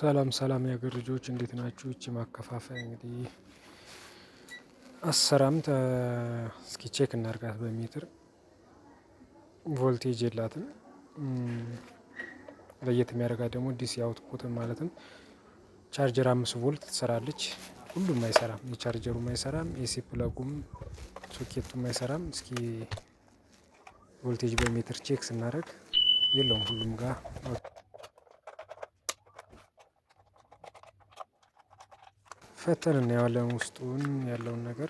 ሰላም ሰላም የሀገር ልጆች እንዴት ናችሁ? ይቺ ማከፋፈያ እንግዲህ አሰራም እስኪ check እናርጋት። በሜትር ቮልቴጅ የላትም። ለየት የሚያደርጋት ደግሞ DC output ማለትም ቻርጀር 5 ቮልት ትሰራለች። ሁሉም አይሰራም፣ የቻርጀሩም አይሰራም፣ AC plug ኡም ሶኬቱም አይሰራም። እስኪ ቮልቴጅ በሜትር check ስናደርግ የለውም ሁሉም ጋር ፈተን እናየዋለን ውስጡን ያለውን ነገር።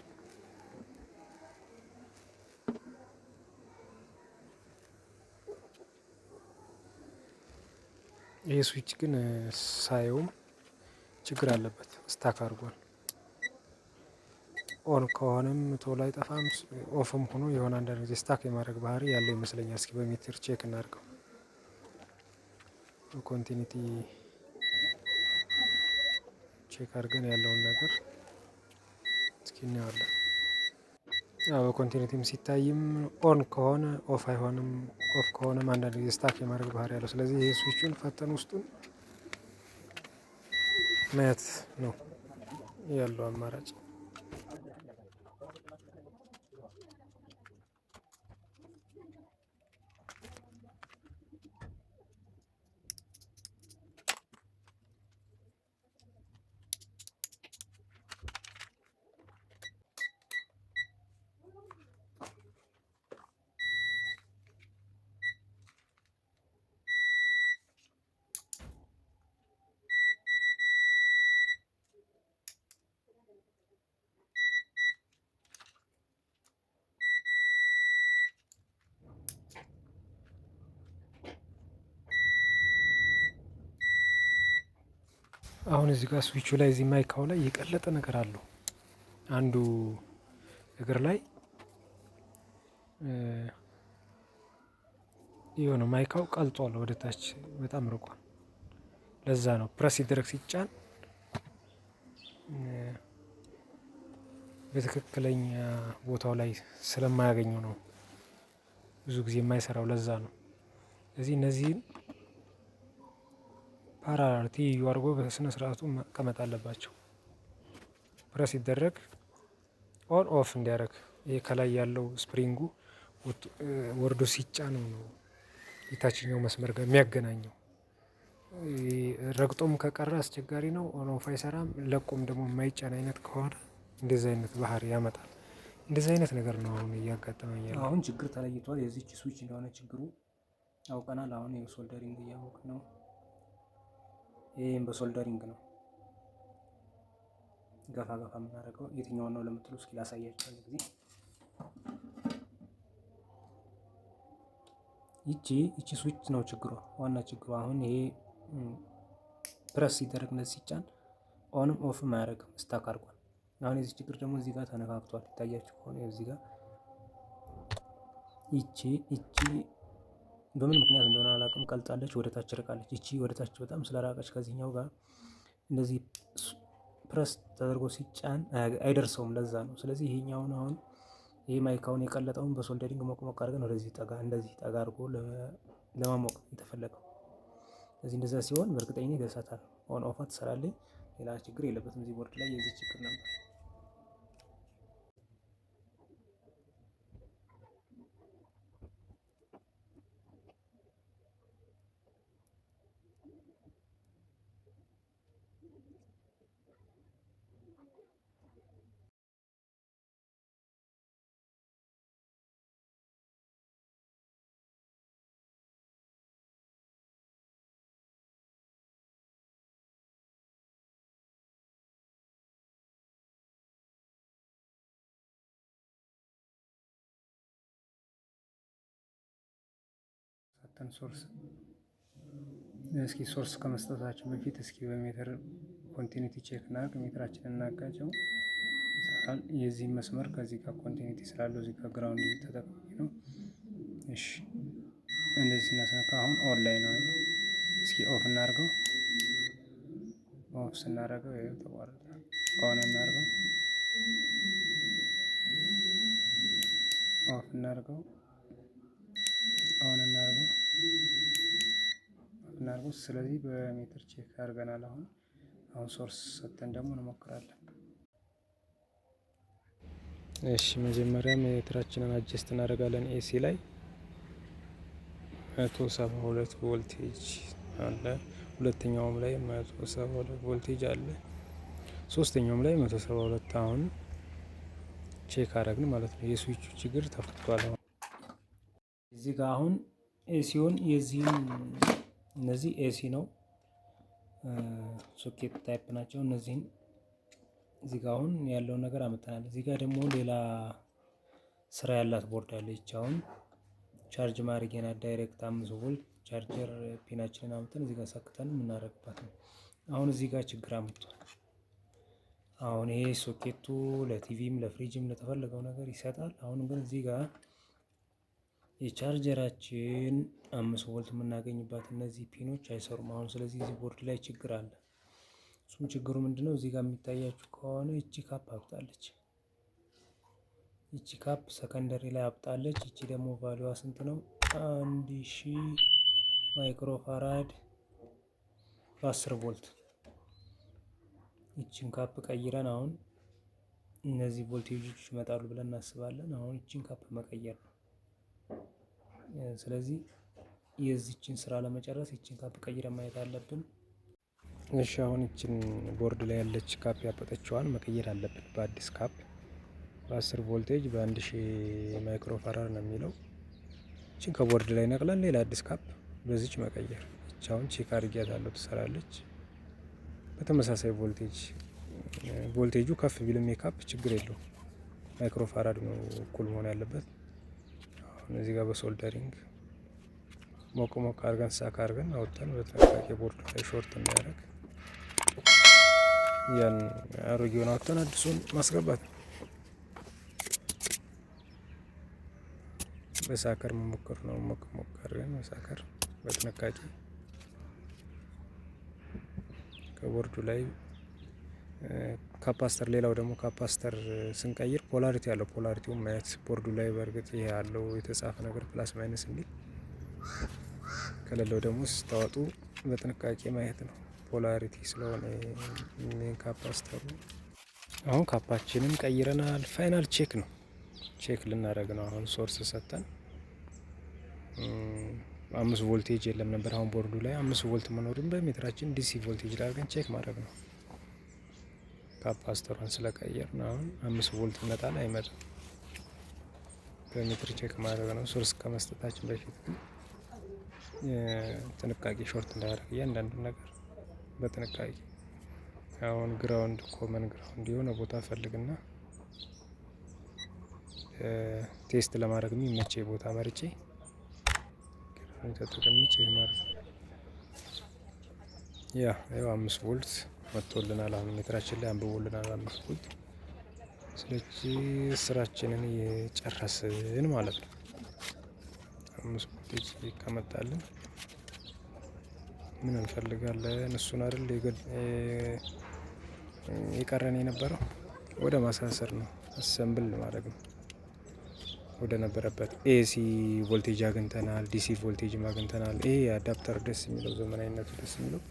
ይህ ስዊች ግን ሳየውም ችግር አለበት፣ stuck አድርጓል። On ከሆነም ቶሎ አይጠፋም፣ off ም ሆኖ የሆነ አንዳንድ ጊዜ stuck የማድረግ ባህሪ ያለው ይመስለኛል። እስኪ በሜትር check እናድርገው። Continuity check አድርገን ያለውን ነገር እስኪ እናየዋለን። ያው በ continuity ም ሲታይም on ከሆነ off አይሆንም፣ off ከሆነም አንዳንድ ጊዜ stuck የማድረግ ባህሪ ያለው። ስለዚህ ይሄ ስዊቹን ፈተን ውስጡን ማየት ነው ያለው አማራጭ። አሁን እዚህ ጋር ስዊቹ ላይ እዚህ mica ው ላይ የቀለጠ ነገር አለው። አንዱ እግር ላይ የሆነ mica ው ቀልጧል፣ ወደ ታች በጣም ርቋል። ለዛ ነው ፕረስ ሲደረግ ሲጫን በትክክለኛ ቦታው ላይ ስለማያገኘው ነው ብዙ ጊዜ የማይሰራው፣ ለዛ ነው። ስለዚህ እነዚህን parallel ትይዩ አድርጎ በስነ ስርዓቱ መቀመጥ አለባቸው። ፕረስ ሲደረግ on off እንዲያደርግ ይሄ ከላይ ያለው spring ኡ ወርዶ ሲጫነው ነው የታችኛው መስመር ጋር የሚያገናኘው። ረግጦም ከቀረ አስቸጋሪ ነው። On off አይሰራም። ለቆም ደግሞ የማይጫን አይነት ከሆነ እንደዚህ አይነት ባህሪ ያመጣል። እንደዚህ አይነት ነገር ነው አሁን እያጋጠመኝ ያለው። አሁን ችግር ተለይቷል። የዚች ስዊች እንደሆነ ችግሩ አውቀናል። አሁን የ soldering እያወቅን ነው። ይህም በ soldering ነው ገፋ ገፋ የምናደርገው። የትኛውን ነው ለምትሉ እስኪ ላሳያችሁ አንድ ጊዜ። ይቺ ስዊች ነው ችግሯ፣ ዋና ችግሯ። አሁን ይሄ ፕረስ ሲደረግ እንደዚህ ሲጫን on ም off ም አያደርግም፣ stuck አድርጓል። አሁን የዚህ ችግር ደግሞ እዚህ ጋር ተነካክቷል። ይታያችሁ ከሆነ እዚህ ጋር ይቺ በምን ምክንያት እንደሆነ አላውቅም፣ ቀልጣለች፣ ወደ ታች ርቃለች። ይቺ ወደ ታች በጣም ስለራቀች ከዚህኛው ጋር እንደዚህ ፕረስ ተደርጎ ሲጫን አይደርሰውም። ለዛ ነው። ስለዚህ ይሄኛውን አሁን ይሄ mica ውን የቀለጠውን በ soldering ሞቅ ሞቅ አድርገን ወደዚህ ጠጋ እንደዚህ ጠጋ አድርጎ ለማሞቅ የተፈለገው። ስለዚህ እንደዛ ሲሆን በእርግጠኝነት ይደርሳታል። On off ትሰራለች። ሌላ ችግር የለበትም። እዚህ ቦርድ ላይ የዚህ ችግር ነበር። ሰተን source እስኪ source ከመስጠታችን በፊት እስኪ በሜትር continuity check እናድርግ። ሜትራችንን እናጋጨው። ይሰራል። የዚህ መስመር ከዚህ ጋር continuity ስላለው እዚህ ጋር ground ተጠቅሜ ነው። እሺ፣ እንደዚህ ስናስነካ አሁን on ላይ ነው። እስኪ off እናድርገው። Off ስናደርገው ይኸው ተቋረጠ። On እናድርገው። Off እናድርገው። On እናድርገው። እናድርገው። ስለዚህ በሜትር check አድርገናል። አሁን source ሰጥተን ደግሞ እንሞክራለን። እሺ፣ መጀመሪያ ሜትራችንን adjust እናደርጋለን። AC ላይ 172 ቮልቴጅ አለ። ሁለተኛውም ላይ 172 ቮልቴጅ አለ። ሶስተኛውም ላይ 172። አሁን check አደረግን ማለት ነው። የስዊቹ ችግር ተፈቷል። አሁን እዚህ ጋር አሁን AC ውን የዚህን እነዚህ AC ነው፣ socket type ናቸው። እነዚህን እዚህ ጋር አሁን ያለውን ነገር አመጣናል። እዚህ ጋር ደግሞ ሌላ ስራ ያላት ቦርድ አለች። አሁን charge ማድረጊያ direct 5 volt charger pin ኣችንን አምጥተን እዚህ ጋር ሰክተን የምናደርግባት ነው። አሁን እዚህ ጋር ችግር አምጥቷል። አሁን ይሄ ሶኬቱ ለቲቪም ለፍሪጅም ለተፈለገው ነገር ይሰጣል። አሁን ግን እዚህ ጋር የቻርጀራችን 5 ቮልት የምናገኝባት እነዚህ pin ኦች አይሰሩም። አሁን ስለዚህ እዚህ ቦርድ ላይ ችግር አለ። እሱም ችግሩ ምንድነው? እዚህ ጋር የሚታያችሁ ከሆነ ይቺ cap አብጣለች። ይቺ cap secondary ላይ አብጣለች። ይቺ ደግሞ value ዋ ስንት ነው? 1000 microfarad በ10 ቮልት። ይቺን cap ቀይረን አሁን እነዚህ ቮልቴጆች ይመጣሉ ብለን እናስባለን። አሁን ይቺን cap መቀየር ነው። ስለዚህ የዚችን ስራ ለመጨረስ ይችን cap ቀይረን ማየት አለብን። እሺ፣ አሁን ይችን ቦርድ ላይ ያለች cap ያበጠችዋን መቀየር አለብን በአዲስ cap። በ10 ቮልቴጅ በ1000 microfarad ነው የሚለው። ይችን ከቦርድ ላይ ነቅለን ሌላ አዲስ cap በዚች መቀየር። ይች አሁን check አድርጊያታለሁ፣ ትሰራለች። በተመሳሳይ voltage፣ voltage ኡ ከፍ ቢልም የ cap ችግር የለውም። Microfarad ነው እኩል መሆን ያለበት። አሁን እዚህ ጋር በ soldering ሞቅ ሞቅ አድርገን ሳካ አድርገን አውጥተን በጥንቃቄ ቦርዱ ላይ short እንዳያደርግ ያን አሮጌውን አውጥተን አዲሱን ማስገባት ነው። በ sucker መሞከር ነው። ሞቅ ሞቅ አድርገን በ sucker በጥንቃቄ ከቦርዱ ላይ capacitor። ሌላው ደግሞ capacitor ስንቀይር polarity አለው። Polarity ውን ማየት ቦርዱ ላይ። በእርግጥ ይሄ ያለው የተጻፈ ነገር plus minus የሚል ከሌለው ደግሞ ስታወጡ በጥንቃቄ ማየት ነው። Polarity ስለሆነ main capacitor ኡ። አሁን cap ኣችንን ቀይረናል። Final check ነው፣ check ልናደርግ ነው። አሁን source ሰጠን። 5 ቮልቴጅ የለም ነበር። አሁን ቦርዱ ላይ 5 ቮልት መኖሩን በሜትራችን DC voltage ላይ አድርገን check ማድረግ ነው። Capacitor ሯን ስለቀየርን አሁን 5 ቮልት ይመጣል አይመጣም በሜትር check ማድረግ ነው። Source ከመስጠታችን በፊት ግን ጥንቃቄ፣ short እንዳያደርግ እያንዳንዱ ነገር በጥንቃቄ። አሁን ground፣ common ground የሆነ ቦታ ፈልግና test ለማድረግ የሚመቸኝ ቦታ መርጬ ተጠቅሜ check ማድረግ። ያ ያው 5 ቮልት መጥቶልናል። አሁን ሜትራችን ላይ አንብቦልናል 5 ቮልት። ስለዚህ ስራችንን እየጨረስን ማለት ነው። 5 ቮልቴጅ ከመጣልን ምን እንፈልጋለን? እሱን አይደል የቀረን የነበረው? ወደ ማሳሰር ነው፣ assemble ማድረግ ነው። ወደ ነበረበት AC voltage አግኝተናል፣ DC voltage ም አግኝተናል። ይሄ adapter ደስ የሚለው፣ ዘመናዊነቱ ደስ የሚለው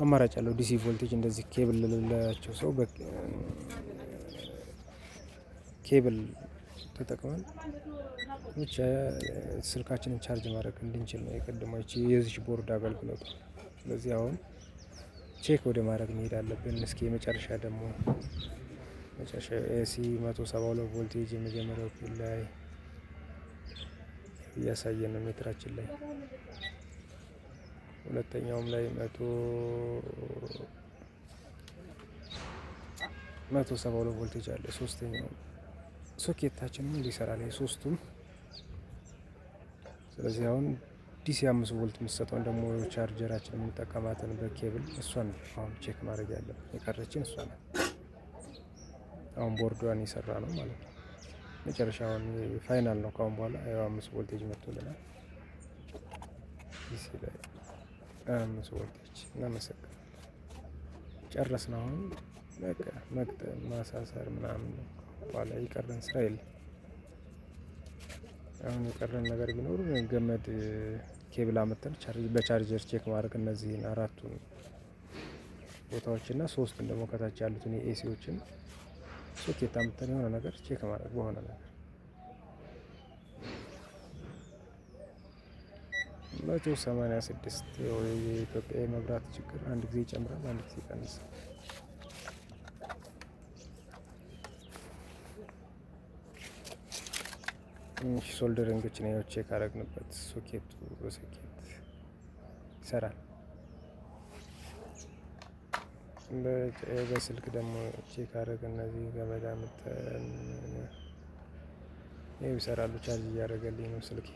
አማራጭ ያለው DC voltage እንደዚህ ኬብል ለሌላቸው ሰው ኬብል ተጠቅመን ብቻ ስልካችንን charge ማድረግ እንድንችል ነው የቀድሞ የዚች ቦርድ አገልግሎቱ። ስለዚህ አሁን check ወደ ማድረግ መሄድ አለብን። እስኪ የመጨረሻ ደግሞ መጨረሻ AC 172 ቮልቴጅ የመጀመሪያው pin ላይ እያሳየን ነው ሜትራችን ላይ። ሁለተኛውም ላይ 172 ቮልቴጅ አለ። ሶስተኛው ሶኬታችንም ሊሰራል ሶስቱም። ስለዚህ አሁን DC 5 ቮልት የምትሰጠውን ደግሞ ቻርጀራችን የምንጠቀማትን በኬብል እሷን አሁን check ማድረግ ያለብን፣ የቀረችን እሷ ናት። አሁን ቦርዷን የሰራ ነው ማለት ነው። መጨረሻውን final ነው። ካሁን በኋላ ያው 5 ቮልቴጅ መጥቶልናል። DC ላይ 5 ቮልቴጅ፣ እናመሰግናለን። ጨረስን። አሁን በቃ መግጠም ማሳሰር ምናምን ነው። በኋላ የቀረን ስራ የለም። አሁን የቀረን ነገር ቢኖር ገመድ ኬብል አምጥተን በ charger check ማድረግ እነዚህን አራቱን ቦታዎች እና ሶስቱን ደግሞ ከታች ያሉትን የ AC ዎችን ሶኬት አምጥተን የሆነ ነገር check ማድረግ በሆነ ነገር። 186። የኢትዮጵያ የመብራት ችግር አንድ ጊዜ ይጨምራል፣ አንድ ጊዜ ይቀንሳል። Soldering ኦችን ያው check አደረግንበት፣ ሶኬቱ በሶኬት ይሰራል። በስልክ ደግሞ check አደረግ፣ እነዚህ ገመድ አምጥተን ይኸው ይሰራሉ። Charge እያደረገልኝ ነው ስልኬ።